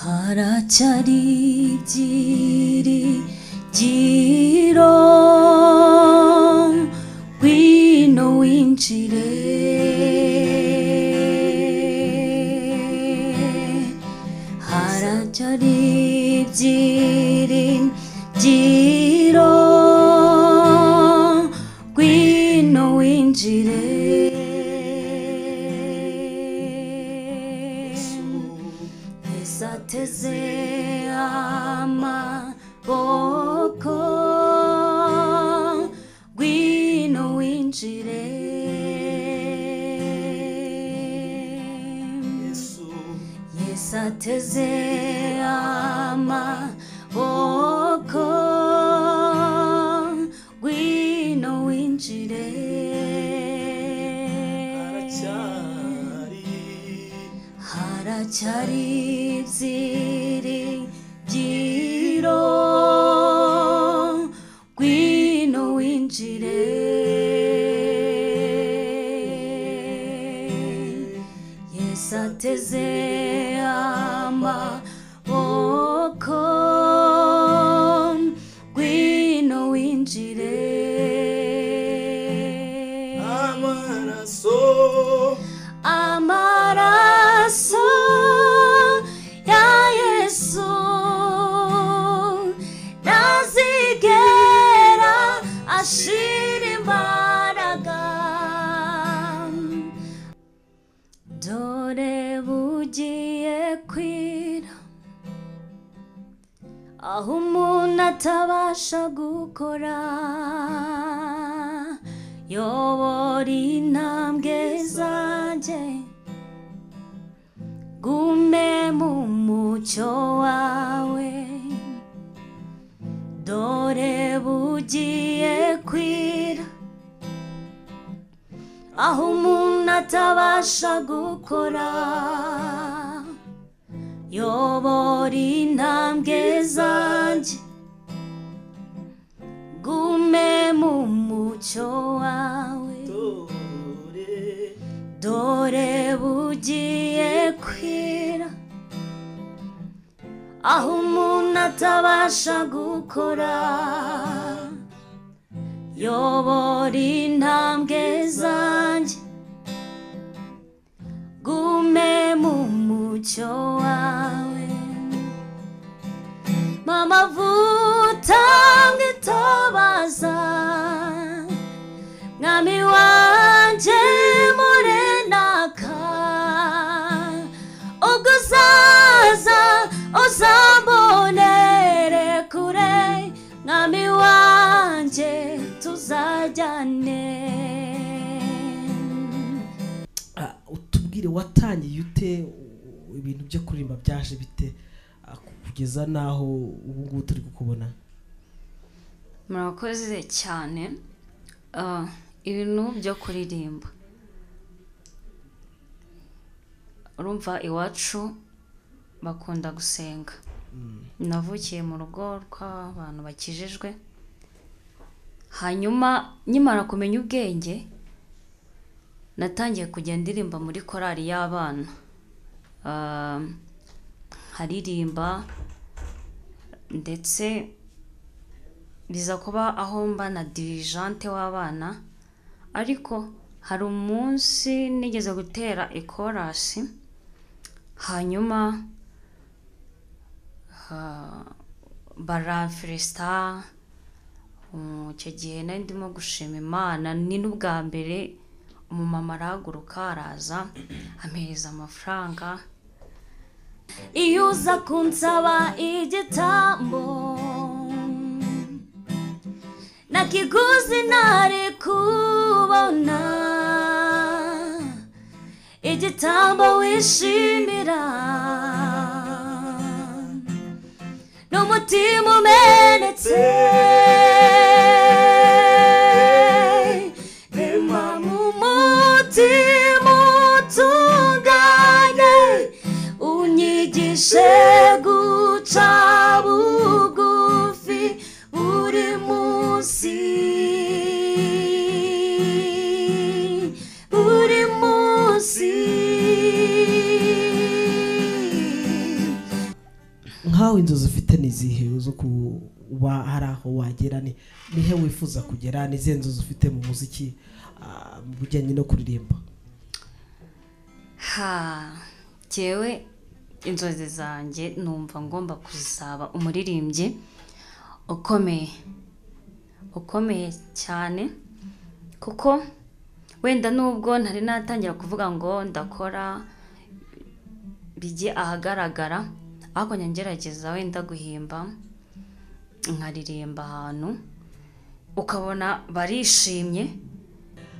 Haracyari ibyiringiro, ngwino winjire. Haracyari ibyiringiro, ngwino winjire. Yesu ateze amaboko, ngwino winjire. Yesu ateze amaboko, ngwino winjire. Haracyari ibyiringiro, ngwino winjire. Yesu ateze amaboko, ngwino winjire. Amaraso ya Yesu ntazigera ashira imbaraga. Dore bugiye kwira, aho umuntu atabasha gukora. Yobora intambwe zanjye, gume mu mucyo wawe. Dore bugiye kwira, aho umuntu atabasha gukora. Yobora intambwe zanjye, gume mu mucyo wawe. Dore bugiye kwira, aho umuntu atabasha gukora. Yobora intambwe zanjye, gume mu mucyo wawe. Mama vuta ngitabaza, mwami wanje murenaka. Ubwo uzaza uzambonere kure, mwami wanje tuzajyane. Utubwire watangiye ute ibintu byo kuririmba, byaje bite kugeza naho ubu ngubu turi kukubona? Murakoze cyane. Ibintu byo kuririmba, urumva iwacu bakunda gusenga. Navukiye mu rugo rw'abantu bakijijwe. Hanyuma nkimara kumenya ubwenge, natangiye kujya ndirimba muri korali y'abana. Nkaririmba, ndetse biza kuba aho mba na dirigente w'abana. Ariko hari umunsi nigeze gutera ikorasi, hanyuma baramfiresita. Icyo gihe nari ndimo gushima Imana, ni n'ubwa mbere umumama arahaguruka araza ampereza amafaranga. Iyo uza kunsaba igitambo, nakiguzi ntari kubona. Igitambo wishimira n'umutima umenetse. Rema mu mutima utunganye, unyigishe guca bugufi buri munsi, buri munsi. Nkawe inzozi ufite ni izihe zo kuba hari aho wagera, ni nihe wifuza kugera, ni izihe nzozi ufite mu muziki, mu bijyanye no kuririmba? Ha, jyewe inzozi zanjye numva ngomba kuzaba umuririmbyi ukomeye, ukomeye cyane, kuko wenda nubwo ntari natangira kuvuga ngo ndakora bijye ahagaragara, ariko ngerageza wenda guhimba nkaririmba ahantu ukabona barishimye.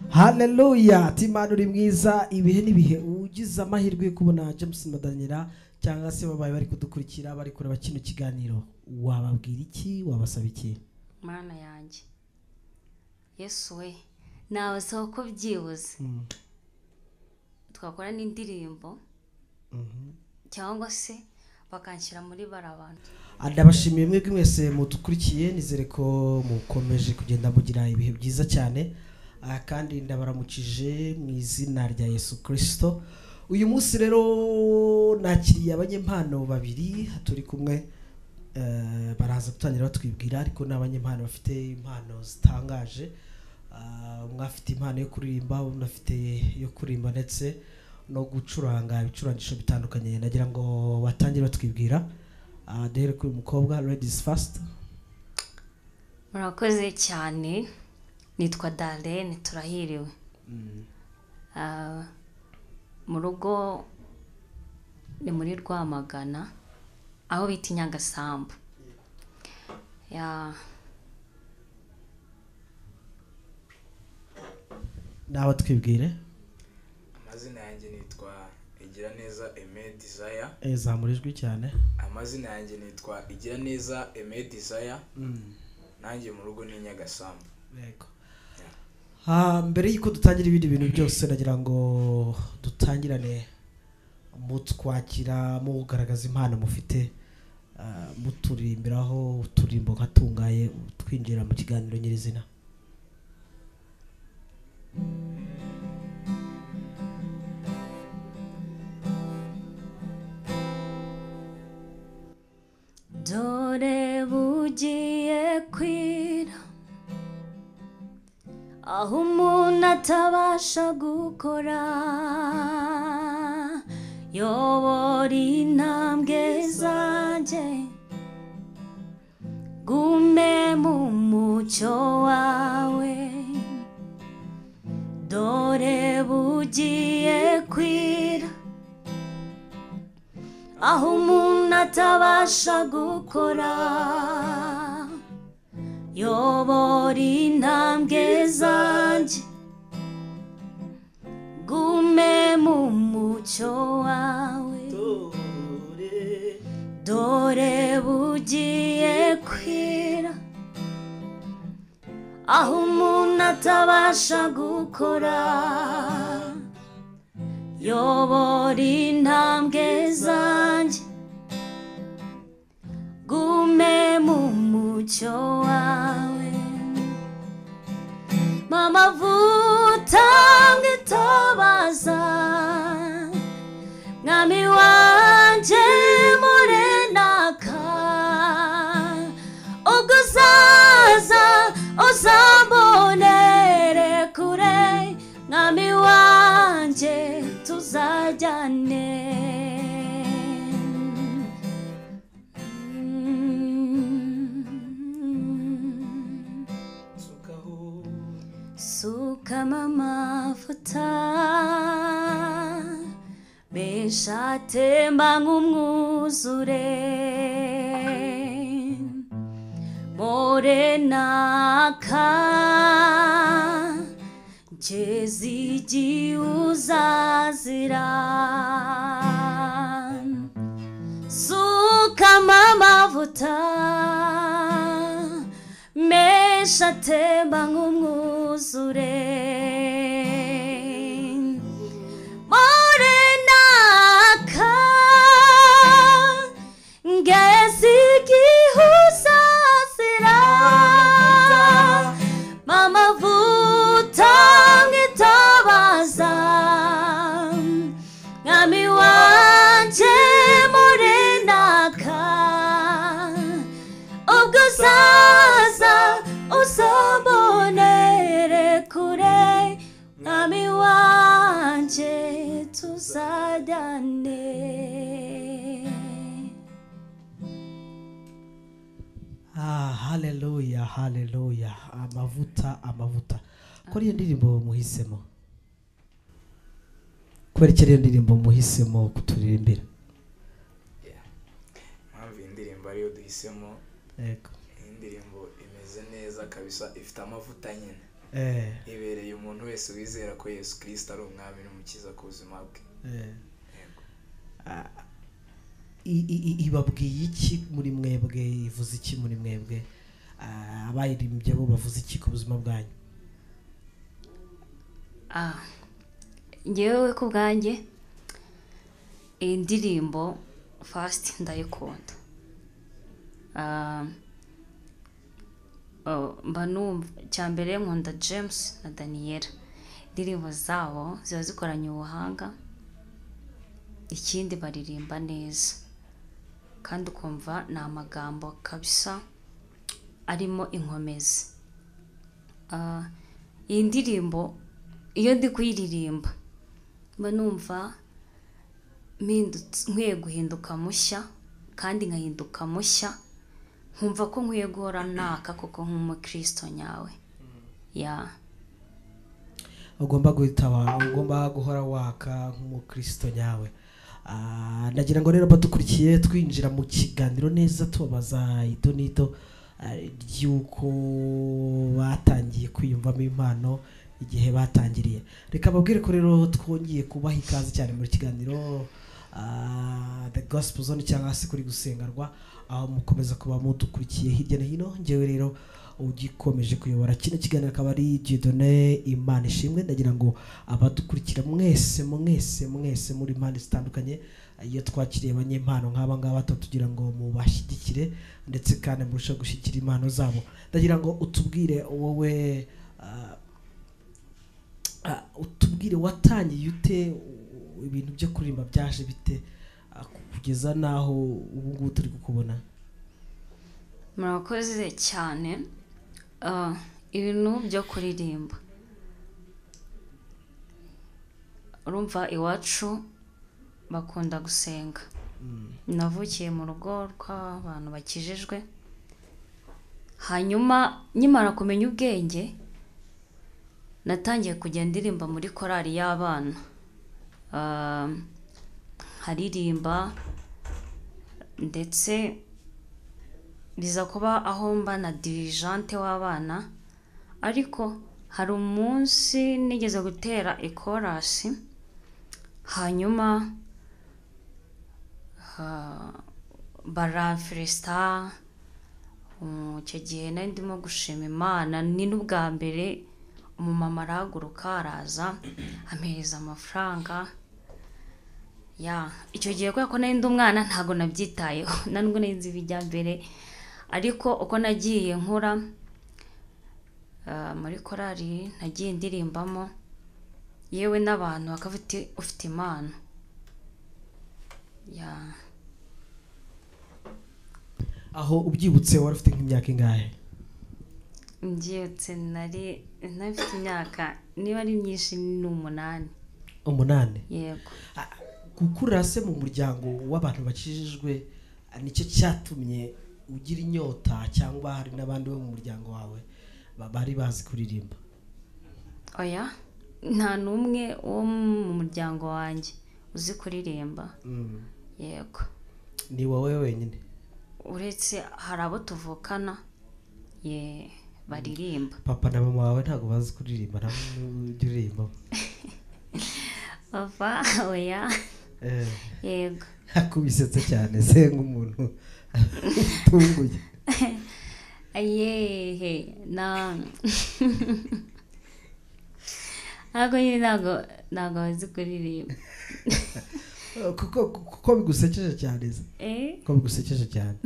Haleluya, Imana uri mwiza ibihe n'ibihe. Ugize amahirwe yo kubona James Madanyira cyangwa se babaye bari kudukurikira bari kureba kino kiganiro, wababwira iki, wabasaba iki? Mana yanjye Yesu we, nabasaba ko byibuze twakora n'indirimbo cyangwa se bakanshyira muri barabantu. Ndabashimiye mwebwe mwese mudukurikiye, nizere ko mukomeje kugenda mugira ibihe byiza cyane, kandi ndabaramukije mu izina rya Yesu Kristo. Uyu munsi rero nakiriye abanyempano babiri turi kumwe, baraza gutangira batwibwira, ariko ni abanyempano bafite impano zitangaje. Umwe afite impano yo kuririmba, undi afite yo kuririmba ndetse no gucuranga ibicurangisho bitandukanye. Nagira ngo batangire batwibwira. Duhere kuri mukobwa, ladies first. Murakoze cyane, nitwa Darlene Turahiriwe. Mu rugo ni muri Rwamagana aho bita i Nyagasambu. Ya nawe twibwire. Amazina yanjye nitwa Igiraneza Aime Desire. Zamura ijwi cyane. Amazina yanjye nitwa Igiraneza Aime Desire. Nanjye mu rugo ni Nyagasambu. Yego. Mbere yuko dutangira ibindi bintu byose, nagira ngo dutangirane mutwakira mugaragaza impano mufite, muturirimbiraho uturimbo nkatungaye, twinjira mu kiganiro nyirizina. Dore bugiye kwira aho umuntu atabasha gukora, yobora intambwe zanjye gume mu mucyo wawe. Dore bugiye kwira aho umuntu atabasha gukora, yobora intambwe zanjye gume mu mucyo wawe. Dore bugiye kwira aho umuntu atabasha gukora, yobora intambwe zanjye gume mu mucyo wawe. Mama vuta ngitabaza, mwami wanje murenaka, ubwo uzaza uzambonere kure, mwami wanje tuzajyane. Sukama amavuta menshi atemba nk'umwuzure, morenaka ngeze igihe uzazira. Sukama amavuta menshi atemba nk'umwuzure, morenaka ngeze igihe uzazira. Mama vuta ngitabaza, mwami wanje morenaka, Haleluya, haleluya. Amavuta, amavuta. Ko ariyo ndirimbo muhisemo? Kubera iki ariyo ndirimbo muhisemo kuturirimbira? Impamvu iyi ndirimbo ariyo duhisemo, Yego. iyi ndirimbo imeze neza kabisa, ifite amavuta nyine. Ibereye umuntu wese wizera ko Yesu Kristo ari umwami n'umukiza ku buzima bwe. Yego. Ibabwiye iki muri mwebwe? Ivuze iki muri mwebwe? Abayiririmbye bo bavuze iki ku buzima bwanyu? Njyewe ku bwanjye iyi ndirimbo first ndayikunda. Mba numva cya mbere nkunda James na Daniela, indirimbo zabo ziba zikoranye ubuhanga, ikindi baririmba neza kandi ukumva ni amagambo kabisa arimo inkomezi. Iyi ndirimbo iyo ndi kuyiririmba mba numva nkwiye guhinduka mushya, kandi nkahinduka mushya nkumva ko nkwiye guhora naka koko nk'umukristo nyawe. Ya. Ugomba guhita ugomba guhora waka nk'umukristo nyawe. Ndagira ngo rero badukurikiye twinjira mu kiganiro neza, tubabaza ito n'ito ry'uko batangiye kwiyumvamo impano igihe batangiriye. Reka babwire ko rero twongeye kubaha ikaze cyane muri kiganiro The Gospel Zone cyangwa se kuri gusengerwa, aho mukomeza kuba mudukurikiye hirya no hino. Njyewe rero ugikomeje kuyobora kino kiganiro akaba ari Dieudonné Imana ishimwe. Ndagira ngo abadukurikira mwese mwese mwese muri impande zitandukanye, iyo twakiriye abanyempano nk'aba ngaba tugira ngo mubashyigikire ndetse kandi murusheho gushyigikira impano zabo. Ndagira ngo utubwire wowe, utubwire watangiye ute ibintu byo kuririmba, byaje bite kugeza naho ubu ngubu turi kukubona? Murakoze cyane. Ibintu byo kuririmba, urumva iwacu bakunda gusenga. Navukiye mu rugo rw'abantu bakijijwe, hanyuma nkimara kumenya ubwenge natangiye kujya ndirimba muri korali y'abana. Nkaririmba ndetse biza kuba aho mba na dirigente w'abana. Ariko hari umunsi nigeze gutera ikorasi, hanyuma baramfiresita. Icyo gihe nari ndimo gushima Imana, ni n'ubwa mbere umumama arahaguruka araza ampereza amafaranga. Ya, icyo gihe kubera ko nari ndi umwana ntabwo nabyitayeho, nta nubwo nari nzi ibijya mbere. Ariko uko nagiye nkura muri korali nagiye ndirimbamo, yewe n'abantu bakavuga uti ufite impano. Ya. Aho ubyibutse wari ufite nk'imyaka ingahe? Mbyibutse nari mfite imyaka niba ari myinshi ni 8. 8? Yego. Gukurira se mu muryango w'abantu bakijijwe nicyo cyatumye ugira inyota, cyangwa hari n'abandi bo mu muryango wawe bari bazi kuririmba? Oya, nta n'umwe wo mu muryango wanjye uzi kuririmba. Yego. Ni wowe wenyine? Uretse hari abo tuvukana ye baririmba. Papa na mama wawe ntabwo bazi kuririmba, nta n'ujya uririmba? Papa oya. Yego. Akubisetse cyane se nk'umuntu utunguye. Ayehe, na ntabwo nyine ntabwo bazi kuririmba. Kuko bigusekeje cyane se? Kuko bigusekeje cyane.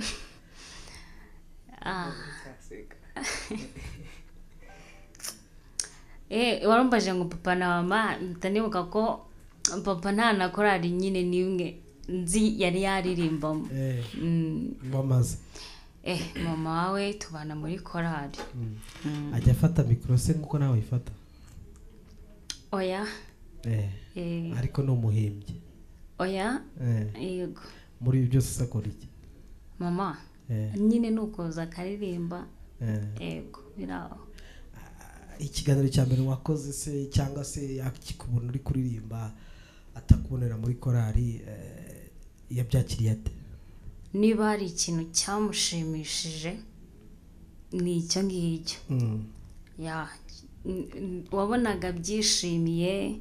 Warumbaje ngo papa na mama, mpita ko papa nta na korali nyine n'imwe nzi yari yaririmbamo. Mamaze. Mama wawe tubana muri korali. Ajya afata mikoro se nkuko nawe uyifata? Oya. Ariko ni umuhimbyi. Oya. Yego. Muri ibi byose akora iki? Mama nyine nukoza akaririmba. Yego, biraho. Ikiganiro cya mbere wakoze se cyangwa se akikubona uri kuririmba atakubonera muri korali, yabyakiriye ate? Niba hari ikintu cyamushimishije ni icyo ngicyo. Ya, wabonaga byishimiye.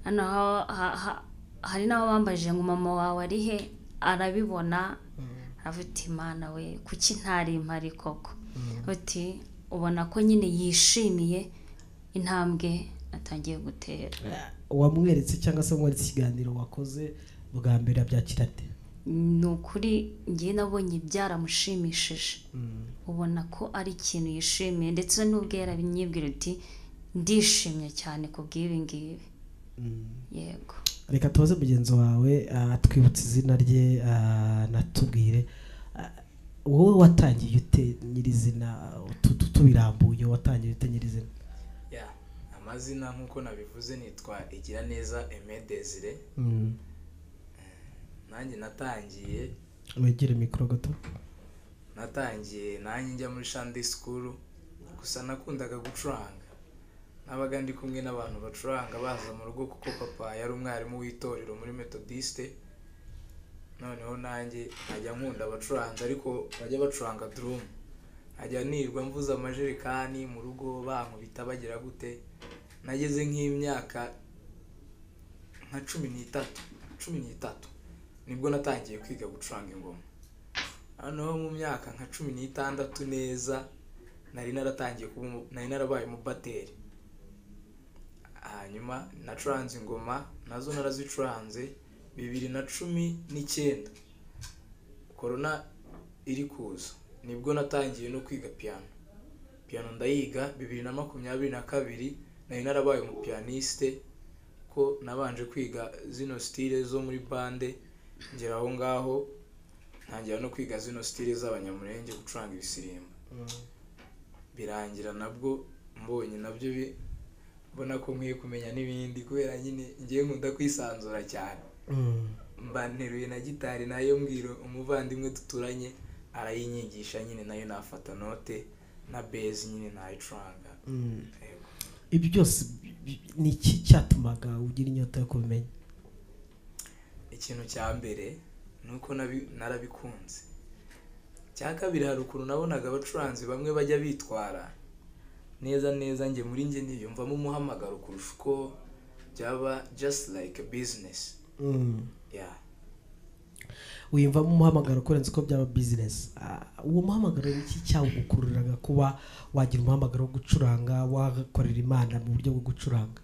Hano hari n'aho bambajije ngo mama wawe ari he, arabibona aravuga Imana we kuki ntari mpari koko. Ati ubona ko nyine yishimiye intambwe natangiye gutera. Wamweretse cyangwa se wamweretse ikiganiro wakoze bwa mbere abyakira ate? Ni ukuri ngiye nabonye byaramushimishije. Ubona ko ari ikintu yishimiye, ndetse n'ubwo yarabinyibwira ati ndishimye cyane ku bw'ibi ngibi. Yego. Reka tubaze mugenzi wawe atwibutse izina rye, natubwire wowe watangiye ute nyirizina, tubirambuye watangiye ute nyirizina? Ya, amazina nkuko nabivuze nitwa Igiraneza Aimé Désiré. Nanjye natangiye, wegere mikoro gato. Natangiye nanjye njya muri Sunday school, gusa nakundaga gucuranga. Nabaga ndi kumwe n'abantu bacuranga baza mu rugo kuko papa yari umwarimu w'itorero muri Methodiste. Noneho nanjye nkajya nkunda abacuranzi ariko bajya bacuranga drum. Nkajya nirwa mvuza amajerekani mu rugo bankubita bagira gute. Nageze nk'imyaka nka 13 nibwo natangiye kwiga gucuranga ingoma. Noneho mu myaka nka 16 neza nari naratangiye kuba nari narabaye umubateri. Hanyuma nacuranze ingoma nazo narazicuranze 2019 corona iri kuza, nibwo natangiye no kwiga piano. Piano ndayiga 2022 nari narabaye umupianiste, ko nabanje kwiga zino style zo muri bande, ngera aho ngaho ntangira no kwiga zino style z'abanyamurenge gucuranga ibisirimba. Birangira nabwo mbonye nabyo mbona ko nkwiye kumenya n'ibindi, kubera nyine ngiye nkunda kwisanzura cyane. Mba nteruye na gitari nayo mbwira umuvandimwe duturanye arayinyigisha nyine, nayo nafata note na bass nyine nayicuranga. Ibyo byose ni iki cyatumaga ugira inyota yo kubimenya? Ikintu cya mbere nuko narabikunze. Cya kabiri hari ukuntu nabonaga abacuranzi bamwe bajya bitwara neza neza, nge muri nge niyumvamo umuhamagaro kurusha uko byaba just like a business. Yeah. Wiyumvamo umuhamagaro kurenza uko byaba business. Uwo muhamagaro ni iki cyawugukururaga kuba wagira umuhamagaro wo gucuranga, wakorera Imana mu buryo bwo gucuranga?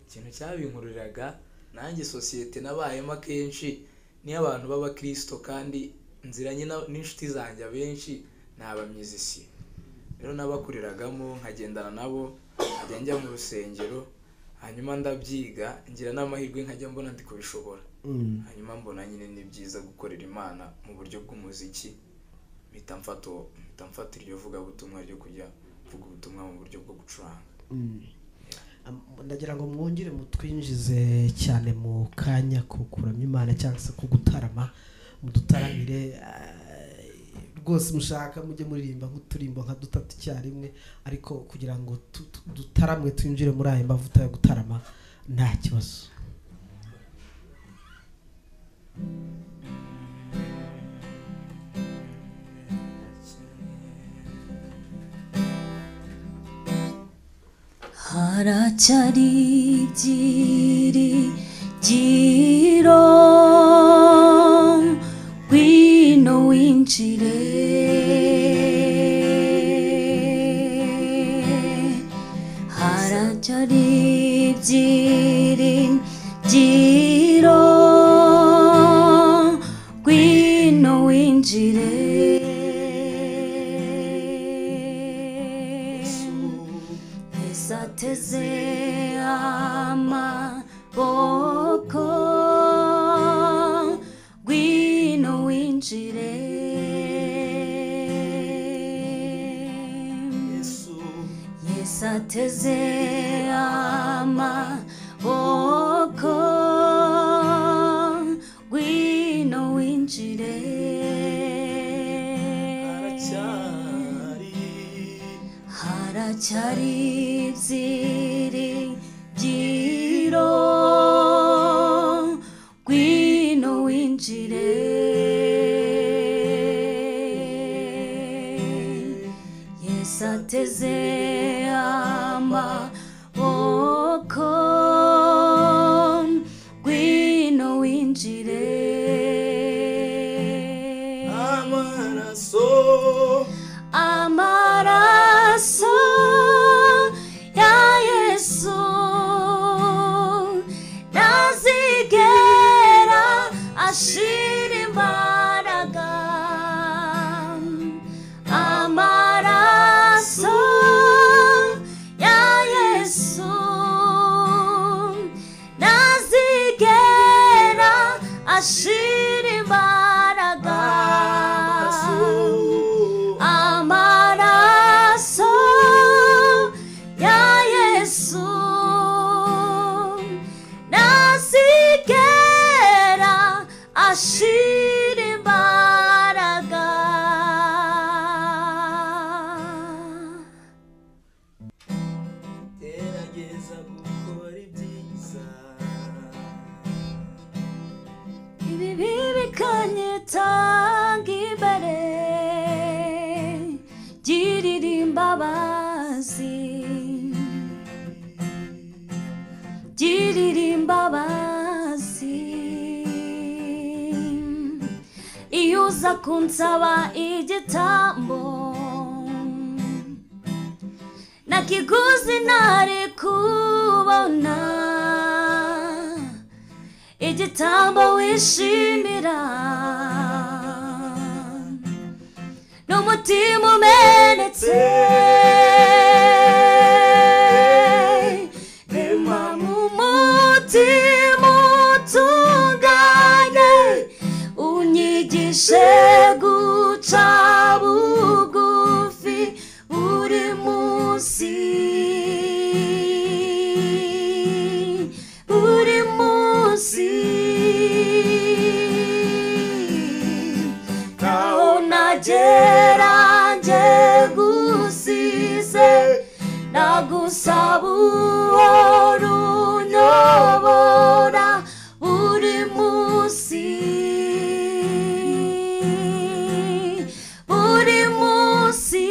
Ikintu cyabinkururiraga nanjye sosiyete nabayemo akenshi ni abantu b'abakristo, kandi nziranye n'inshuti zanjye abenshi ni abamyizisi. Rero nabakuriragamo nkagendana nabo, nkajya njya mu rusengero, hanyuma ndabyiga ngira n'amahirwe nkajya mbona ndi kubishobora. Hanyuma mbona nyine ni byiza gukorera Imana mu buryo bw'umuziki, mpita mfata iryo vugabutumwa ryo kujya mvuga ubutumwa mu buryo bwo gucuranga. Ndagira ngo mwongere mutwinjize cyane mu kanya ko kuramya Imana cyangwa se ko gutarama, mudutaramire rwose mushaka mujye muririmba nk'uturimbo nka dutatu icyarimwe, ariko kugira ngo dutaramwe twinjire muri aya mavuta yo gutarama nta kibazo. Haracyari ibyiringiro, ngwino winjire, haracyari ibyiringiro, ngwino winjire. Ateze amaboko, ngwino winjire. Yesu ateze amaboko, ngwino winjire. Haracyari ibyiringiro, ngwino winjire. Yesu ateze amaboko, ngwino winjire. Amaraso, amaraso ya Yesu ntazigera ashira imbaraga. Amaraso ya Yesu ntazigera ashira imbaraga. Amaraso ya Yesu ntazigera ashira imbaraga. Gerageza gukora ibyiza, ibibi bikanyitanga imbere, girira imbabazi, girira imbabazi. Iyo uza kunsaba igitambo nakiguzi ntari kubona, igitambo wishimira n'umutima umenetse. Rema mu mutima utunganye, unyigishe guca bugufi buri munsi, buri munsi. Aho nagera nje gusize, nagusaba uhora unyobora buri munsi, buri munsi,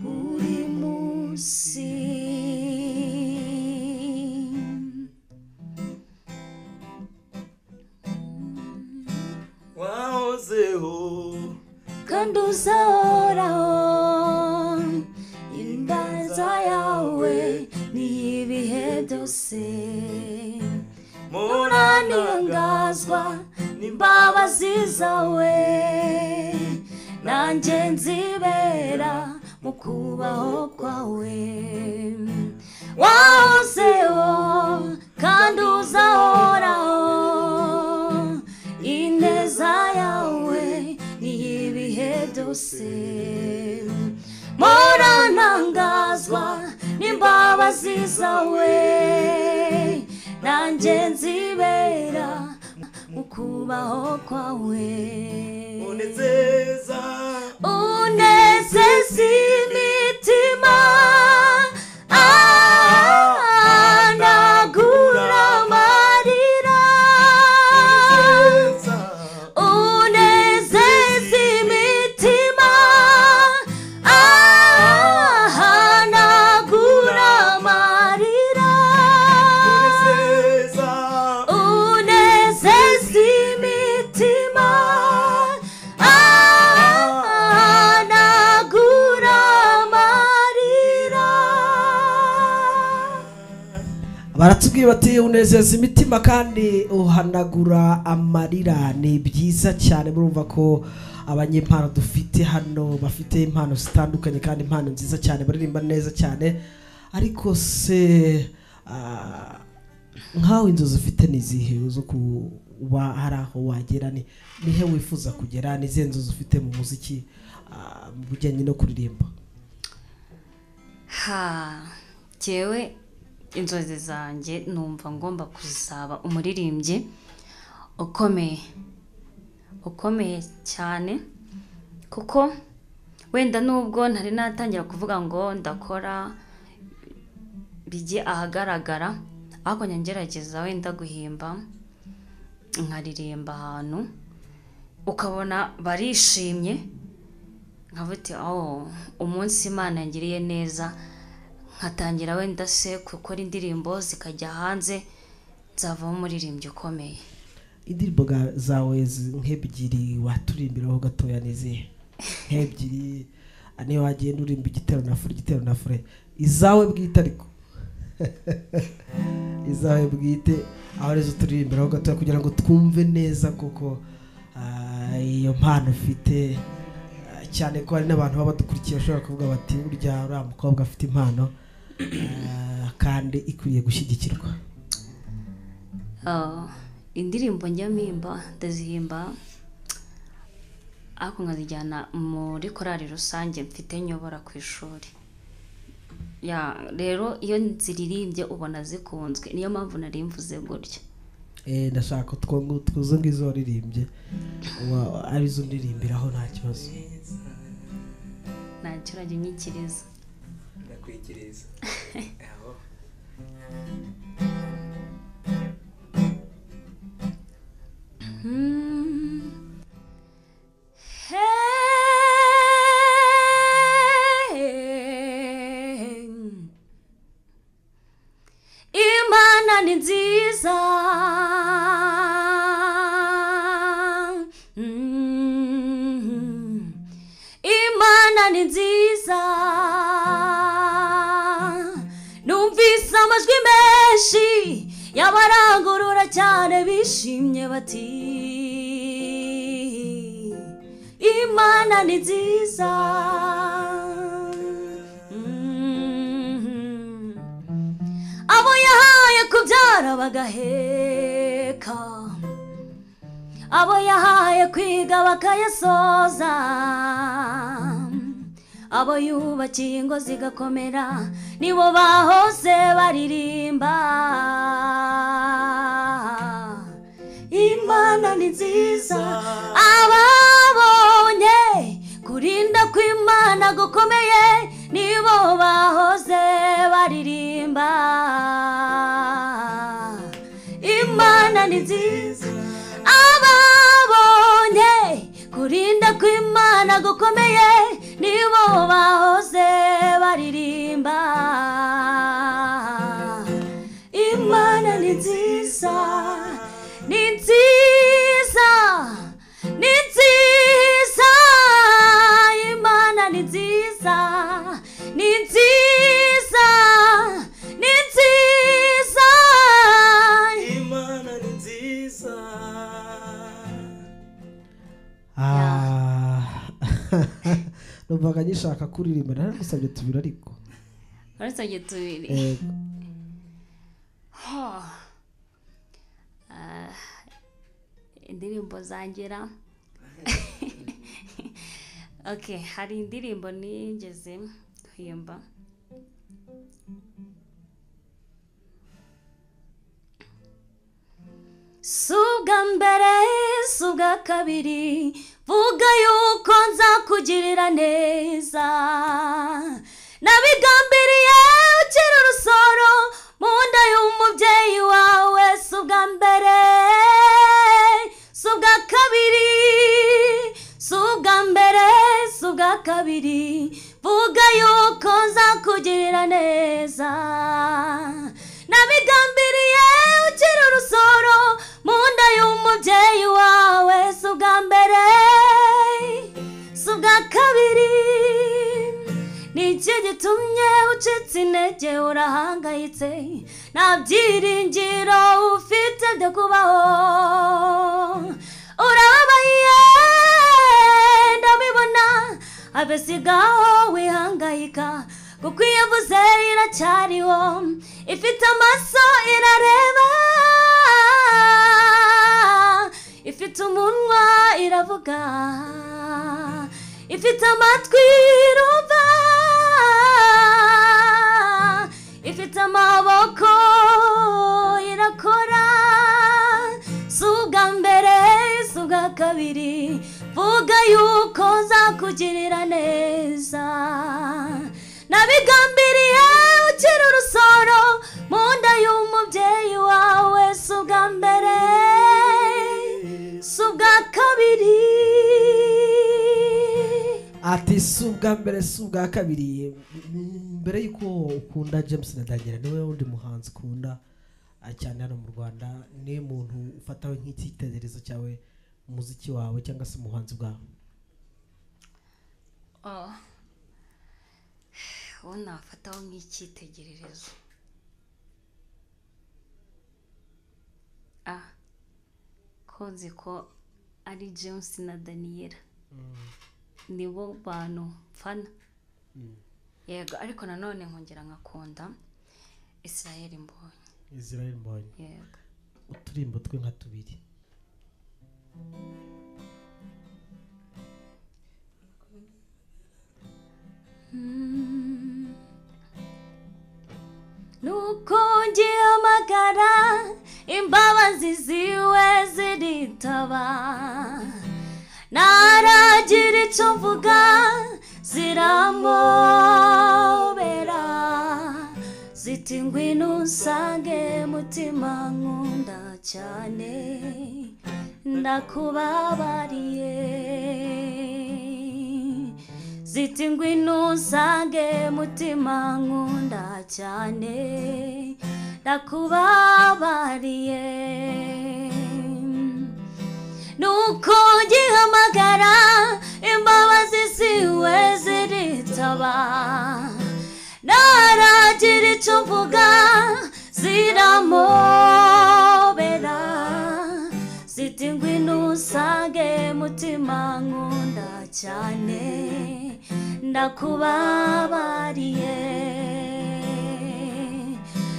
buri munsi. Wahozeho kandi uzahoraho, imbaza yawe ni ibihe byose. Muranangazwa n'imbabazi zawe, nanjye nzibera mu kubaho kwawe. Wahozeho kandi uzahoraho, ineza yawe ni ibihe byose. Muranangazwa n'imbabazi zawe, nanjye nzibera mu kubaho kwawe. Unezeza, unezeza imitima, anagura amarira. Unezeza imitima, ahanagura amarira. Unezeza imitima, ahanagura amarira. Baratubwiye bati unezeza imitima kandi uhanagura amarira. Ni byiza cyane, murumva ko abanyempano dufite hano bafite impano zitandukanye kandi impano nziza cyane, baririmba neza cyane. Ariko se nkawe inzozi ufite ni izihe zo kuba hari aho wagera? Ni nihe wifuza kugera? Ni izihe nzozi ufite mu muziki, mu bijyanye no kuririmba? Ha, jyewe inzozi zanjye numva ngomba kuzaba umuririmbyi ukomeye, ukomeye cyane, kuko Wenda nubwo ntari natangira kuvuga ngo ndakora bijye ahagaragara, ariko njya ngerageza wenda guhimba nkaririmba ahantu ukabona barishimye, nkavuga uti oh, umunsi Imana yangiriye neza nkatangira wenda se gukora indirimbo zikajya hanze, nzavamo umuririmbyi ukomeye. Indirimbo zawe nk'ebyiri waturirimbiraho gatoya n'izihe? Nk'ebyiri, niyo wagenda urimba igitero na fure, igitero na fure, izawe bwite ariko izawe bwite aho arizo turirimbiraho gatoya kugira ngo twumve neza koko iyo mpano ufite, cyane ko hari n'abantu baba badukurikiye bashobora kuvuga bati burya uriya mukobwa afite impano kandi ikwiye gushyigikirwa. Indirimbo njya mpimba ndazihimba ariko nkazijyana muri korali rusange mfite nyobora ku ishuri. Ya rero iyo nziririmbye ubona zikunzwe, niyo mpamvu nari mvuze gutya. Ndashaka twuzo ngizo waririmbye arizo ndirimbiraho nta kibazo. Ntacyo urajya unyikiriza. Ndakwikiriza. Aho. Hey, Imana ni nziza, Imana ni nziza, numvise amajwi menshi y'abarangurura cyane bishimye bati Imana ni nziza. Abo yahaye kubyara bagaheka, abo yahaye kwiga bakayasoza, abo yubakiye ingo zigakomera nibo bahose baririmba Imana ni nziza. Ababonye kurinda kw'Imana gukomeye nibo bahoze baririmba Imana ni nziza. Ababonye kurinda kw'Imana gukomeye nibo bahoze baririmba Imana ni nziza, ni nziza, ni nziza, Imana ni nziza, ni nziza, ni nziza, Imana ni nziza. Numvaga nyishaka kuririmba naragusabye tubiri ariko. Narasabye tubiri. Indirimbo zangera. Okay, hari indirimbo nigeze guhimba. Subwa mbere, subwa kabiri, vuga yuko nzakugirira neza. Nabigambiriye ukiri urusoro mu nda y'umubyeyi wawe. Subwa mbere, subwa kabiri, subwa mbere, subwa kabiri, vuga yuko nzakugirira neza. Nabigambiriye ukiri urusoro mu nda y'umubyeyi wawe. Subwa mbere, subwa kabiri, Niki gitumye ucitse intege urahangayitse, nta byiringiro ufite byo kubaho. Urababaye ndabibona, abesigaho wihangayika, kuko iyo uvuze iracyariho, ifite amaso irareba, ifite umunwa iravuga, ifite amatwi irumva, ifite amaboko irakora. Si ubwa mbere, si ubwa kabiri, vuga yuko yuko nzakugirira neza. Nabigambiriye ukiri urusoro mu nda y'umubyeyi wawe, si ubwa mbere si ubwa kabiri. Ati si ubwa mbere si ubwa kabiri. Mbere yuko ukunda James na Daniel, niwe wundi muhanzi ukunda cyane hano mu Rwanda, ni muntu ufataho nk'icyitegererezo cyawe umuziki wawe cyangwa se umuhanzi bwawe? Uwo nafataho nk'icyitegererezo ko nzi ko ari James na Daniel, nibo bantu mfana. Yego, ariko nanone nkongera nkakunda Israel Mbonyi. Israel Mbonyi. Yego. Uturimbo twe nka tubiri. Nuko ngihamagara imbabazi ziwe ziritaba, naragira icyo mvuga ziramobera, ziti ngwino unsange mutima nkunda cyane, ndakubabariye. Ziti ngwino unsange mutima nkunda cyane, ndakubabariye. Nuko ngihamagara imbabazi ziwe ziritaba, naragira icyo mvuga ziramobera, ziti ngwino unsange mutima nkunda cyane, ndakubabariye.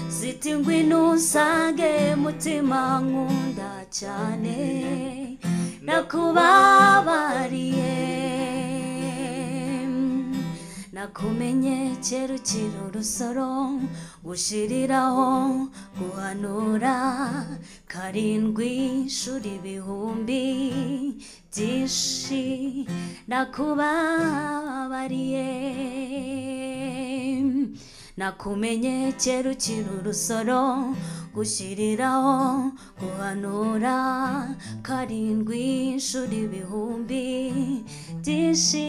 Ziti ngwino unsange mutima nkunda cyane, ndakubabariye. Nakumenye kera ukiri urusoro, gushiriraho guhanura karindwi inshuro ibihumbi byinshi, ndakubabariye. Nakumenye kera ukiri urusoro, gushyiriraho guhanura karindwi inshuro ibihumbi byinshi,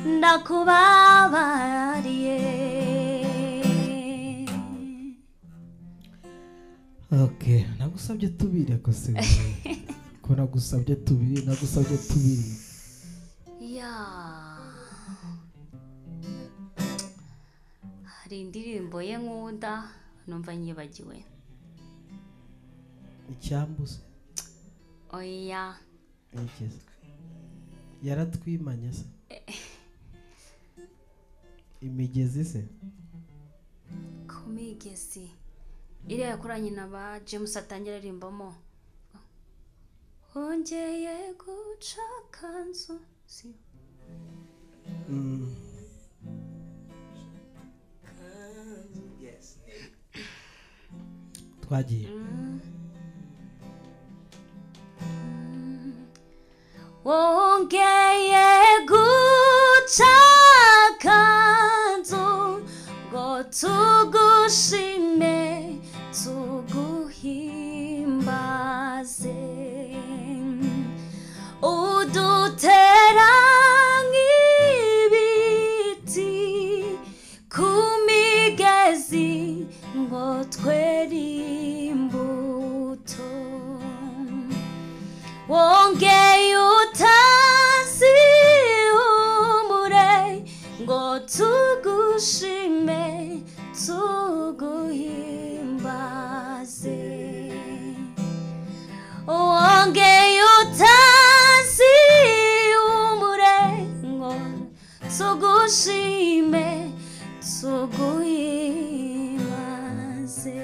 ndakubabariye. Okay, nagusabye tubiri akose. Ko nagusabye tubiri, nagusabye tubiri. Ya. Hari indirimbo ye nkunda numva nyibagiwe. Icyambuze. Oya. Ikeze. Yaratwimanye se. Imigezi se. Kumigezi. Iriya yakoranye na ba James atangira arimbamo. Hongeye guca kanzu si. Yes. Twagiye. Wongeye guca kanzu ngo tugushime tuguhimbaze, udutera nk'ibiti ku migezi ngo twere imbuto. Wongeye utazihumure ngo tugushime tuguhimbaze, wongeye utazihumure ngo tugushime tuguhimbaze.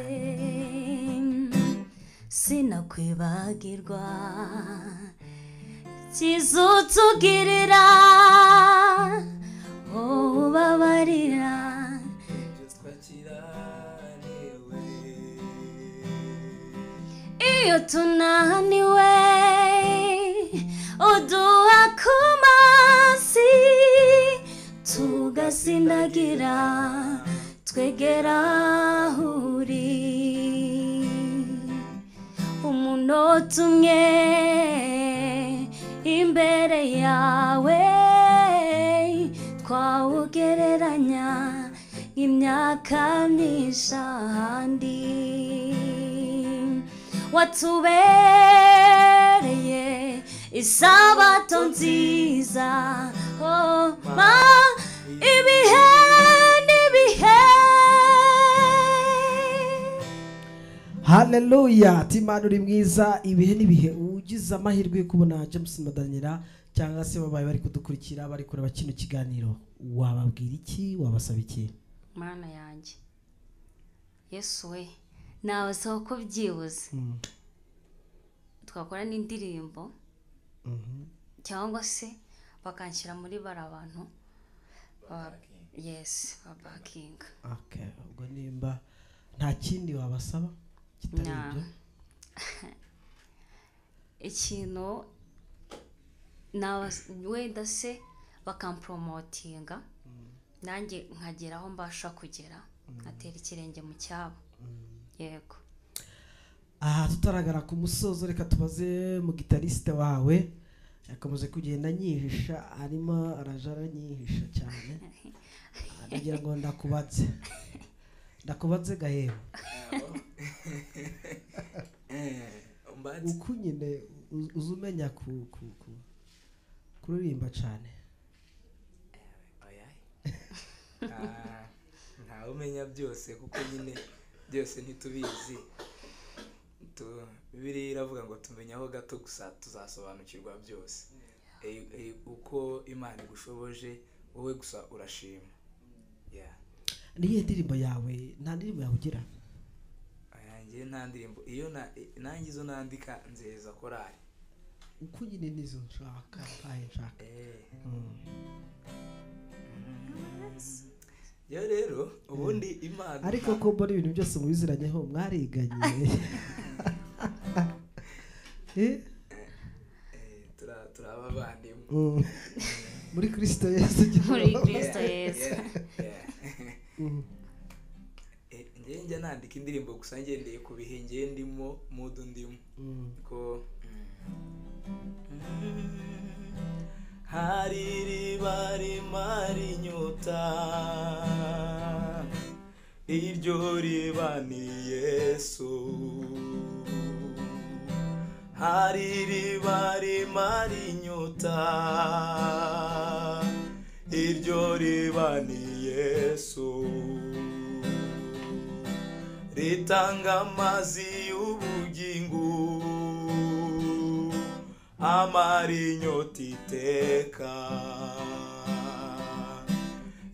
Sinakwibagirwa kizutugirira, ubabarira iyo tunaniwe, uduha ku Turasindagira twegera aho uri, umunota umwe imbere yawe twawugereranya imyaka myinshi ahandi. Watubereye isabato nziza, oh, ma ibihe n'ibihe. Haleluya, Imana uri mwiza ibihe n'ibihe. Ugize amahirwe yo kubona James na Daniela cyangwa se babaye bari kudukurikira bari kureba kino kiganiro, wababwira iki, wabasaba iki? Mana yanjye Yesu we, nabasaba ko byibuze twakora n'indirimbo cyangwa se bakanshyira muri bari abantu yes babakinga. Okay, ubwo nimba nta kindi wabasaba kitari ibyo, ikintu wenda se bakampromotinga nanjye nkagera aho mbasha kugera, nkatera ikirenge mu cyabo. Yego. Aha tutaragara ku musozo, reka tubaze mu gitariste wawe yakomeje kugenda anyihisha, arimo araja aranyihisha cyane, ndagira ngo ndakubatse ndakubatse gahebo. Uko nyine uzumenya kuririmba cyane? Ntawe umenya byose kuko nyine byose ntitubizi. Bibiliya iravuga ngo tumenyaho gato gusa tuzasobanukirwa byose. Uko Imana igushoboje wowe gusa urashima. Niyo ndirimbo yawe, nta ndirimbo yawe ugira? Njye nta ndirimbo, iyo nanjye izo nandika nzeza korali. Uko nyine nizo nshaka, ntayo nshaka. Yo rero ubundi Imana, ariko ko mbona ibintu byose mubiziranyeho mwariganye. Turabavandimwe muri Kristo Yesu. Muri Kristo Yesu. Njye njya nandika indirimbo gusa ngendeye ku bihe ngiye ndimo, mudu ndimo. Ko hari iriba rimara inyota, iryo riba ni Yesu. Hari iriba rimara inyota, iryo riba ni Yesu. Ritanga amazi y'ubugingo, amara inyota iteka.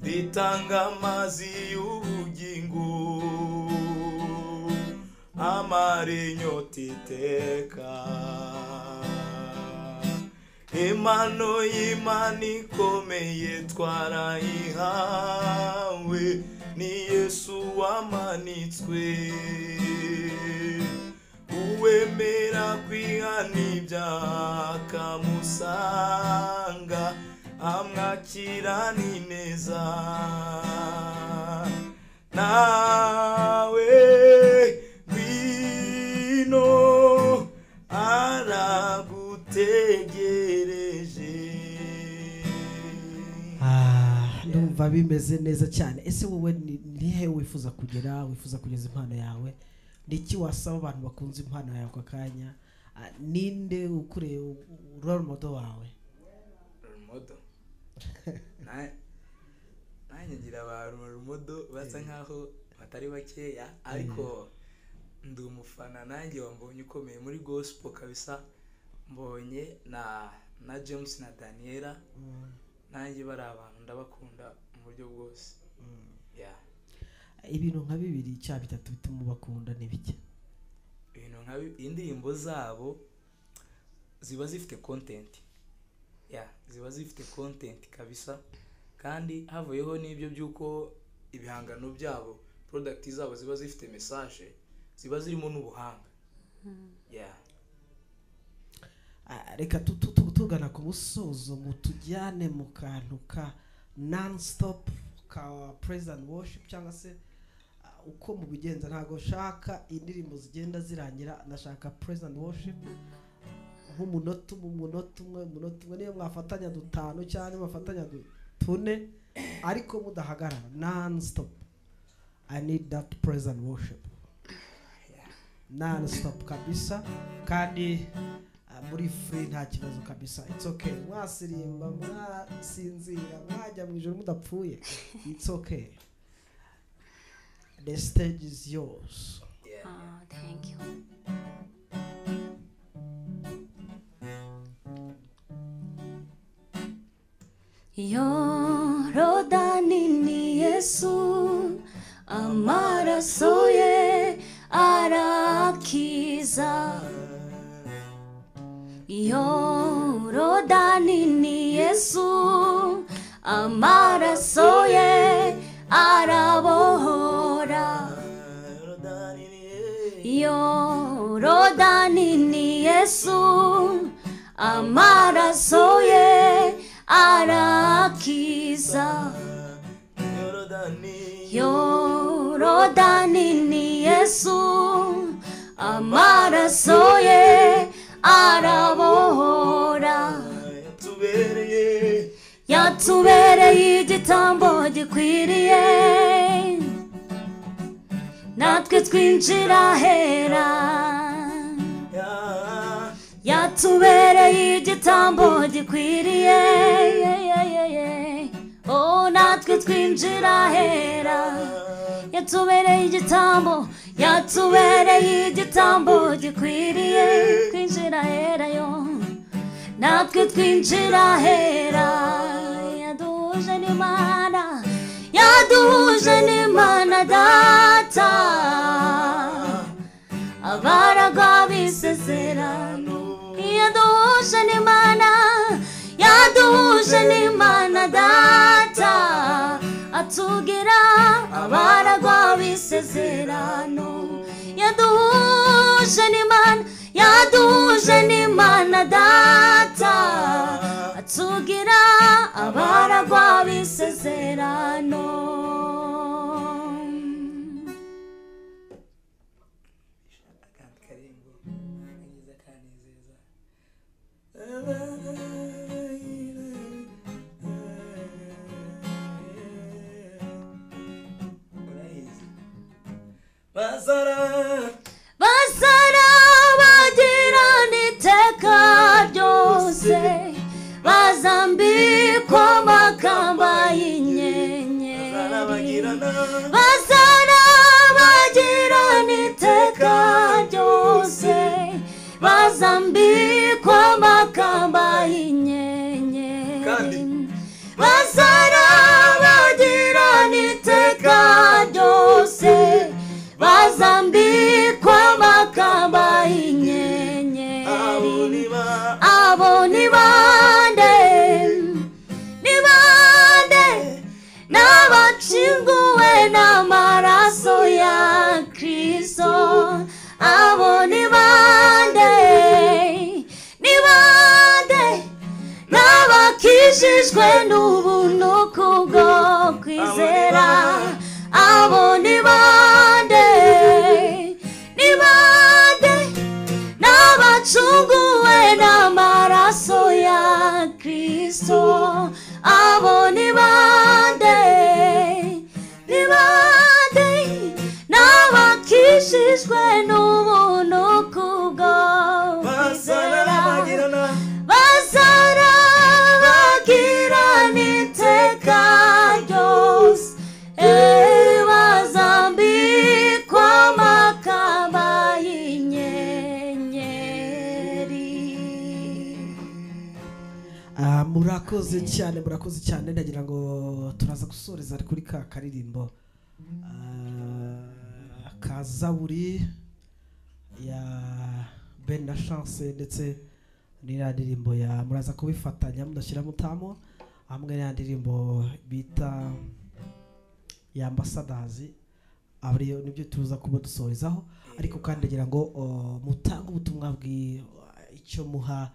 Ritanga amazi y'ubugingo, amara inyota iteka. Impano y'Imana ikomeye twarayihawe, ni Yesu wamanitswe. Uwemera kwihana ibyaha akamusanga, amwakira n'ineza. Nawe ngwino aragutegereje. Ndumva bimeze neza cyane. Ese wowe ni he wifuza kugera, wifuza kugeza impano yawe? Niki wasaba abantu bakunze impano yawe ako kanya? Ninde ukure role model wawe? Role model nanjye ngira ba role model basa nkaho batari bakeya, ariko ndi umufana nanjye wambonye ukomeye muri gospel kabisa. Mbonye na James na Daniela, nanjye bari abantu ndabakunda mu buryo bwose. Ibintu nka bibiri cya bitatu bituma bakunda ni bike? Ibintu nka indirimbo zabo ziba zifite content. Ziba zifite content kabisa, kandi havuyeho n'ibyo by'uko ibihangano byabo, product zabo ziba zifite message, ziba zirimo n'ubuhanga. Reka tugana ku musozo, mutujyane mu kantu ka non stop ka praise and worship cyangwa se uko mubigenza. Ntago shaka indirimbo zigenda zirangira, ndashaka praise and worship nk'umunota umunota umwe umunota umwe, niyo mwafatanya dutanu cyangwa mwafatanya tune ariko mudahagarara, non stop. I need that praise and worship non stop kabisa, kandi muri free nta kibazo kabisa. It's okay, mwasirimba mwasinzira mwajya mu ijoro mudapfuye, it's okay, the stage is yours. Yeah. Oh, thank you. Yorodani ni Yesu, amaraso ye arakiza. Yorodani ni Yesu, amaraso ye arabohora. Yorodani ni Yesu, amaraso ye arakiza. Yorodani ni Yesu, amaraso ye arabohora. Yatubereye igitambo gikwiriye, natwe twinjira hera. Yatubereye igitambo gikwiriye, oh natwe twinjira hera. Yatubereye igitambo, yatubereye igitambo gikwiriye, twinjira hera yo, natwe twinjira hera. Yaduhuje n'Imana, yaduhuje n'Imana Data, abaragwa b'isezerano. Yaduhuje n'Imana, yaduhuje n'Imana Data, atugira abaragwa b'isezerano. Yaduhuje n'Imana, yaduhuje n'Imana Data, atugira abaragwa b'isezerano. Basara bagirana iteka ryose, bazambikwa amakamba y'inyenyeri. Basara bagirana iteka ryose, bazambikwa amakamba y'inyenyeri. Basara bagirana iteka ryose, bazambikwa amakamba y'inyenyeri. Abo ni bande, ni bande, n'abacunguwe n'amaraso ya Kristo. Abo ni bande, ni bande, n'abakijijwe n'ubuntu kubwo kwizera. Abo ni bande, ni bande, n'abacunguwe n'amaraso ya Kristo. Abo ni bande, ni bande, n'abakijijwe n'ubuntu kubwo kwizera. Bazara bagirana iteka ryose, bazambikwa amakamba y'inyenyeri. Murakoze cyane, murakoze cyane. Ndagira ngo turaza gusoreza kuri ka karirimbo ka Zaburi ya Ben na Chance, ndetse n'iriya ndirimbo ya muraza kubifatanya mudashyira mutamo hamwe n'iriya ndirimbo bita ya Ambassadors, abariyo nibyo tuza kuba dusorezaho. Ariko kandi ndagira ngo mutange ubutumwa icyo muha,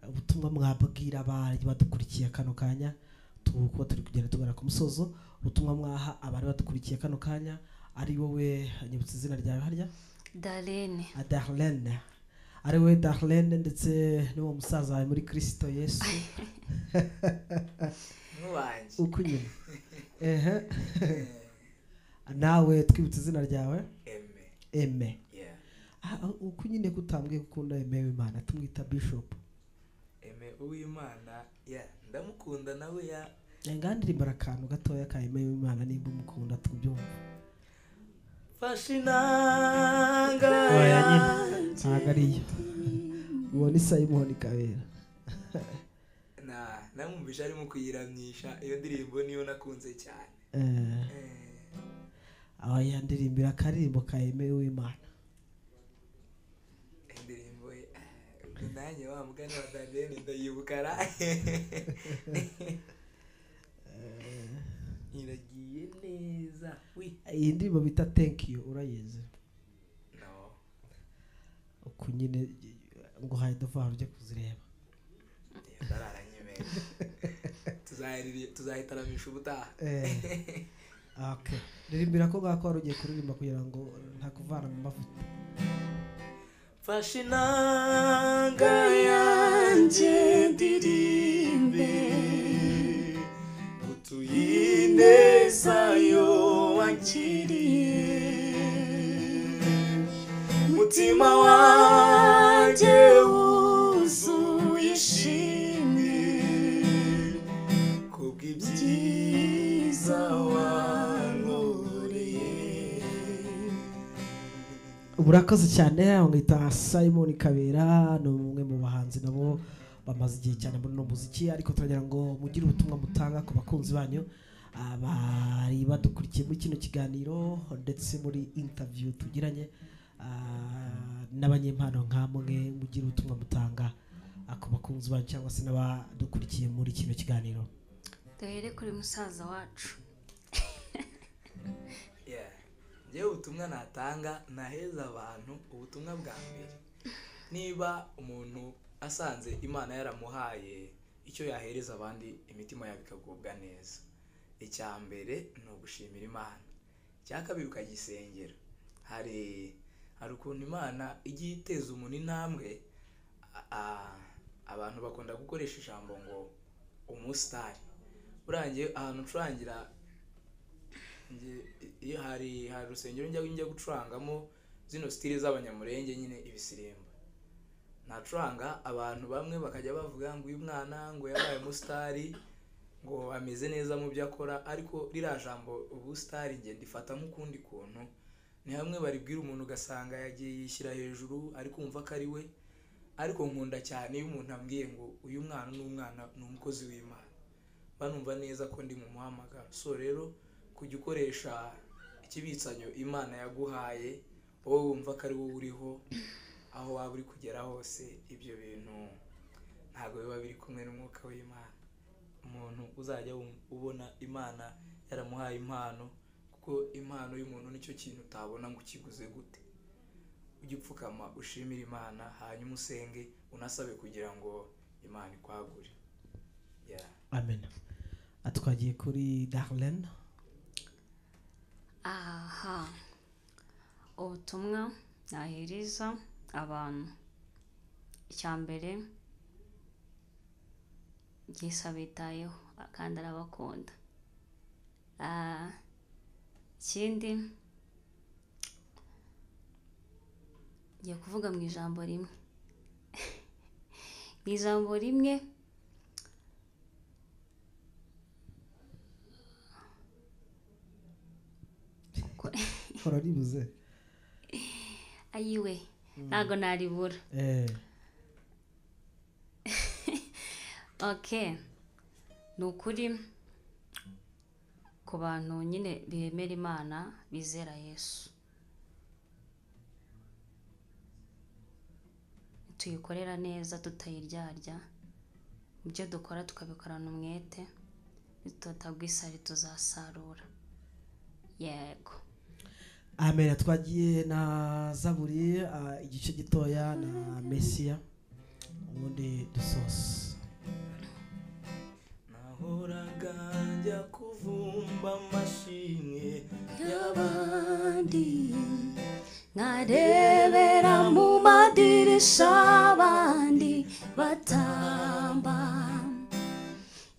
ubutumwa mwabwira abari badukurikiye kano kanya. Tukuba turi kugenda tugana ku musozo, ubutumwa mwaha abari badukurikiye kano kanya, ari wowe nyibutse izina ryawe harya? Darlene. Darlene, ari wowe Darlene ndetse n'uwo musaza wawe muri Kristo Yesu n'uwanjye uko nyine. Ehe, nawe twibutse izina ryawe? Eme. Eme. Yeah. Uko nyine kutambwiye gukunda Eme w'Imana, tumwita Bishop Eme Uwimana. Yeah, ndamukunda nawe ya ngandirimbara akantu gatoya ka Eme w'Imana nimba umukunda tubyumva. Fashe inanga Oya nyine ntabwo ariyo, uwo ni Simon Kabera. Na namwumvisha arimo kuyiramyisha iyo ndirimbo, niyo nakunze cyane. Oya, ndirimbira akaririmbo ka Eme w'Imana. Indirimbo ye nanjye wa mugani wa Darlene ndayibuka ra iragiye neza. Wi iyi ndirimbo bita Thank You urayizi? No. Uko nyine ngo haye dova ujye kuzireba. Ndararanyemeye, tuzahitaramisha ubutaha. Okay, ririmbira ko ngako wari ugiye kuririmba kugira ngo ntakuvana mu mavuta. Fashe inanga yanjye ndirimbe utuyinezayo wankiriye, mutima wanjye wuzuye ishimwe kubw'ibyiza wankoreye. Murakoze cyane. Bamwita Simon Kabera, ni umwe mu bahanzi nabo bamaze igihe cyane muri uno muziki, ariko turagira ngo mugire ubutumwa mutanga ku bakunzi banyu bari badukurikiye muri kino kiganiro ndetse muri interview tugiranye n'abanyempano nkamwe, mugire ubutumwa mutanga ku bakunzi banyu cyangwa se n'abadukurikiye muri kino kiganiro. Duhere kuri musaza wacu. Yeah. Njyewe ubutumwa natanga, naheza abantu ubutumwa bwa mbere, niba umuntu asanze Imana yaramuhaye icyo yahereza abandi imitima yabo ikagubwa neza, icya mbere ni ugushimira Imana, icya kabiri ukagisengera. Hari ukuntu Imana igiye iteza umuntu intambwe. Abantu bakunda gukoresha ijambo ngo umusitari. Urangiye ahantu ucurangira, iyo hari urusengero njya gucurangamo zino stile z'abanyamurenge nyine ibisirimba, nacuranga abantu bamwe bakajya bavuga ngo uyu mwana ngo yabaye umusitari, ngo ameze neza mu byo akora, ariko ririya jambo ubusitari nge ndifata nk'ukundi kuntu. Ni hamwe baribwira umuntu ugasanga yagiye yishyira hejuru ari kumva ko ari we, ariko nkunda cyane iyo umuntu ambwiye ngo uyu mwana ni umwana, ni umukozi w'Imana, banumva neza ko ndi mu muhamagaro. So rero kujya ukoresha ikibitsanyo Imana yaguhaye, wowe wumva ko ari wowe uriho, aho waba uri kugera hose, ibyo bintu ntabwo biba biri kumwe n'umwuka w'Imana. Umuntu uzajya ubona Imana yaramuhaye impano, kuko impano y'umuntu nicyo kintu utabona ngo ukiguze gute. Ujye upfukama ushimire Imana, hanyuma usenge unasabe kugira ngo Imana ikwagure. Yeah. Amen. Atwagiye kuri Darlene. Aha, ubutumwa nahereza abantu, icya mbere Yesu abitayeho kandi arabakunda. Ikindi ngiye kuvuga mu ijambo rimwe, mu ijambo rimwe Horaribuze. Ayiwe, ntago naribura. Okay, ni ukuri ku bantu nyine bemera Imana, bizera Yesu, tuyikorera neza tutayiryarya, ibyo dukora tukabikorana umwete, nitutagwa isari tuzasarura. Yego. Amen. Twagiye na Zaburi igice gitoya na Mesiya, ubundi dusoza. Nahoraga Ndirimba amashimwe y'abandi, nkarebera mu madirisha abandi batamba.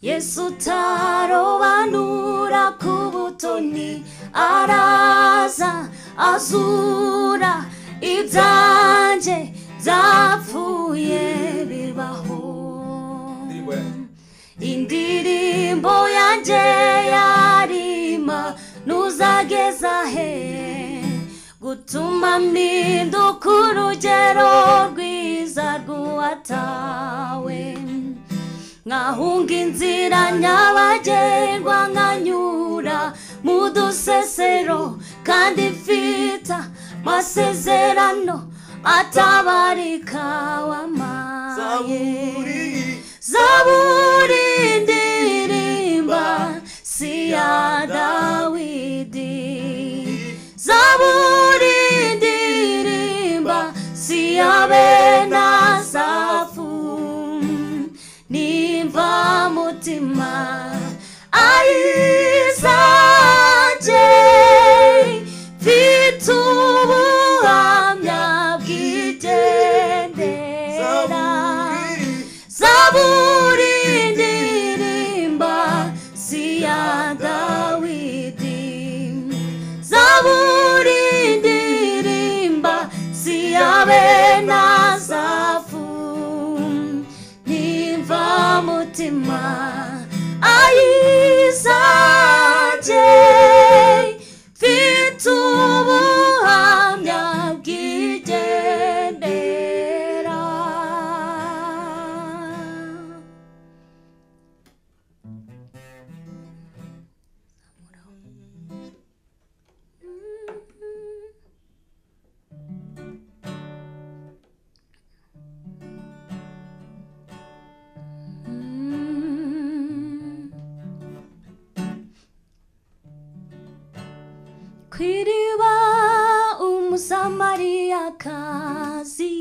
Yesu utarobanura ku butoni araza azura ibyanjye byapfuye bibaho. Indirimbo yanjye yarima ntuzageza he gutuma mpinduka urugero rwiza rw'uwatawe, nkahunga inzira nyabagendwa nkanyura mu dusesero, kandi mfite amasezerano atabarika wamaye. Zaburi ndirimba si ya Dawidi, Zaburi ndirimba si ya bene Asafu, nimva mutima ayizanje mfite ubuhamya bw'igendera. Zaburi ndirimba si ya Dawidi, Zaburi ndirimba si ya bene Asafu, nimva mutima ayizanje mfite ubuhamya bw'igendera. Kw'iriba umusamariyakazi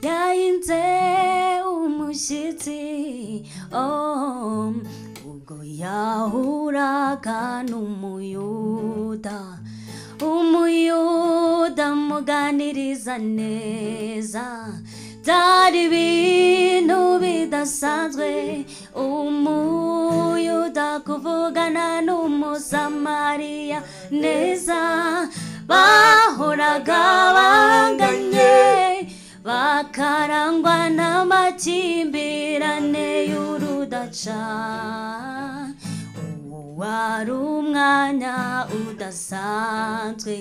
yahinze umushyitsi, oh, ubwo yahuraga n'umuyuda, umuyuda amuganiriza neza, byari ibintu bidasanzwe umuyuda kuvugana n'umusamariya neza. Bahoraga banganye bakarangwa n'amakimbirane y'urudaca. Uwo wari umwanya udasanzwe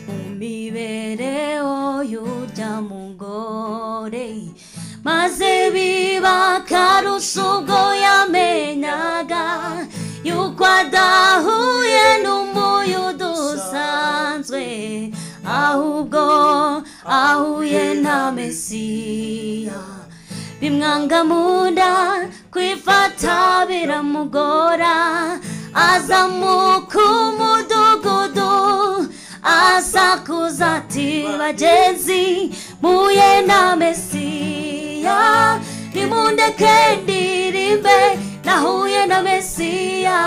mu mibereho y'urya mugore, maze biba akarusho ubwo yamenyaga yuko adahuye n'umuyuda usanzwe, ahubwo ahuye na Mesiya. Bimwanga mu nda kwifata biramugora, azamuka umudugudu asakuza ati bagenzi muye na Mesiya, nimundeke ndirimbe nahuye na Mesiya,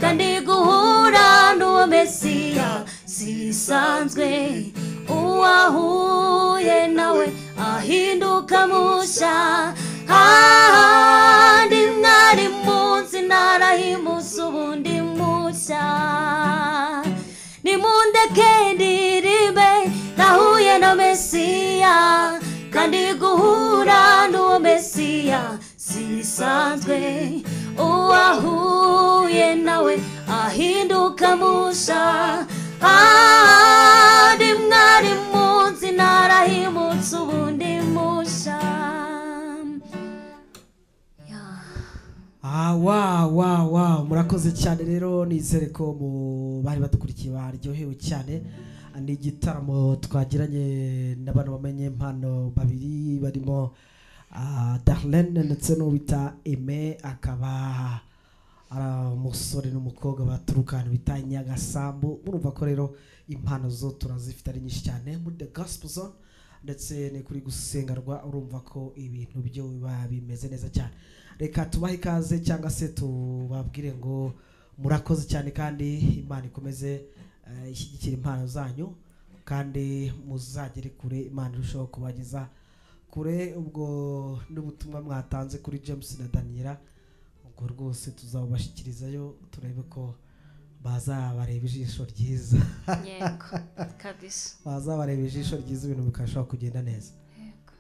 kandi guhura n'uwo Mesiya si bisanzwe, uwahuye nawe ahinduka mushya. Hahandi mwari munsi narahimutse ubundi mushya, nimundeke ndirimbe nahuye na Mesiya, kandi guhura n'uwo Mesiya si bisanzwe, uwahuye nawe ahinduka mushya. Hahandi mwari munsi narahimutse ubundi mushya. Wa murakoze cyane. Rero nizere ko mu bari badukurikiye baryohewe cyane. Ni igitaramo twagiranye n'abantu bamenye impano babiri barimo Darlene ndetse n'uwita Aime, akaba ari umusore n'umukobwa baturuka ahantu bita Nyagasambu. Murumva ko rero impano zo turazifite ari nyinshi cyane muri The Gospel Zone, ndetse ni kuri gusengerwa. Urumva ko ibintu byo biba bimeze neza cyane. Reka tubahe ikaze cyangwa se tubabwire ngo Murakoze cyane kandi Imana ikomeze ishyigikira impano zanyu kandi muzagere kure, Imana irushaho kubageza kure. Ubwo n'ubutumwa mwatanze kuri James na Daniela, ubwo rwose tuzabubashyikirizayo turebe ko bazabareba ijisho ryiza. Yego kabisa, bazabareba ijisho ryiza, ibintu bikarushaho kugenda neza. Yego.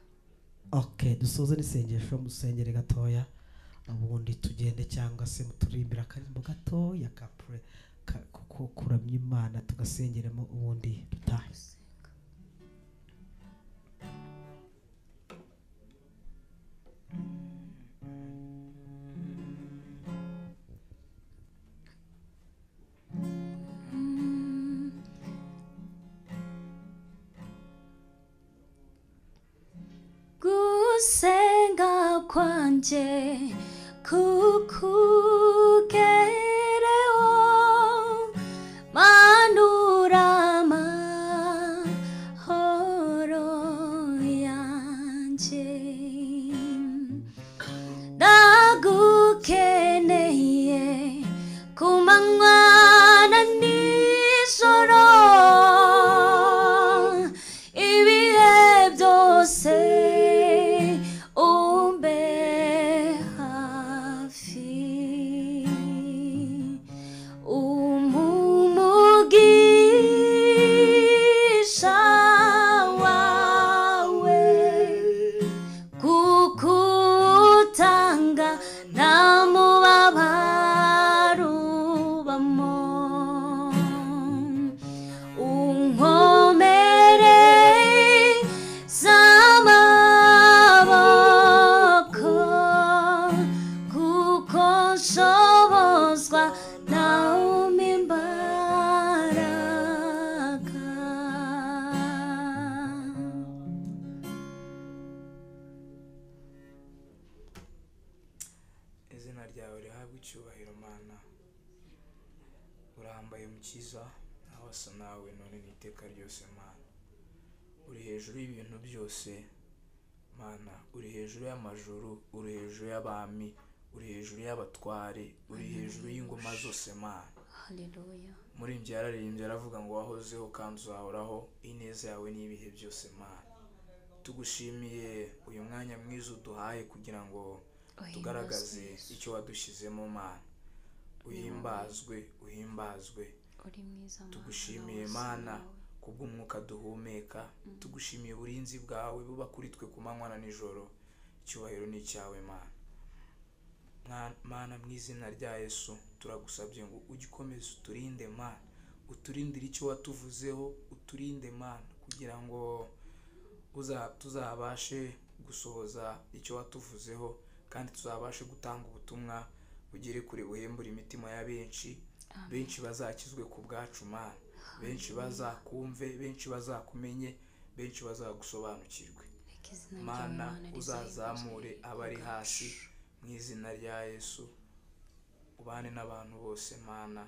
Okay, dusoze n'isengesho, musengere gatoya ubundi tugende, cyangwa se muturimbira akarimbo gatoya ka kuko kuramya Imana tugasengeramo ubundi dutahe. Gusenga kwanje kukugereho, manurama horo yanje, ndagukeneye ku manywa na nijoro, ibihe byose umbe hafi, umumugisha wawe kukutanga nta mubabaro ubamo, unkomere z'amaboko kuko nshobozwa nawe imbaraga. Izina ryawe rihabwe icyubahiro Mana, urambaye mukiza, nawe asa nawe none n'iteka ryose Mana. Uri hejuru y'ibintu byose Mana, uri hejuru y'amajuru, uri hejuru y'abami, uri hejuru y'abatware, uri hejuru y'ingoma zose Mana. Haleluya. Muririmbyi yararirimbye aravuga ngo wahozeho kandi uzahoraho, ineza yawe n'ibihe byose Mana. Tugushimiye uyu mwanya mwiza uduhaye kugira ngo tugaragaze icyo wadushyizemo Mana. Uhimbazwe, uhimbazwe. Uri mwiza Mana, Tugushimiye Mana kubw'umwuka duhumeka, tugushimiye uburinzi bwawe buba kuri twe ku manywa na nijoro. Icyubahiro ni icyawe Mana. Mana mu izina rya Yesu turagusabye ngo ujye ukomeza uturinde Mana, uturindire icyo watuvuzeho, uturinde Mana kugira ngo tuzabashe gusohoza icyo watuvuzeho, kandi tuzabashe gutanga ubutumwa bugere kure, buhembure imitima ya benshi, benshi bazakizwe ku bwacu Mana, benshi bazakumve, benshi bazakumenye, benshi bazagusobanukirwe. Reka izina ryawe Mana Mana uzazamure rizahimbazwe abari kubwacu. hasi mu izina rya Yesu, ubane n'abantu bose Mana,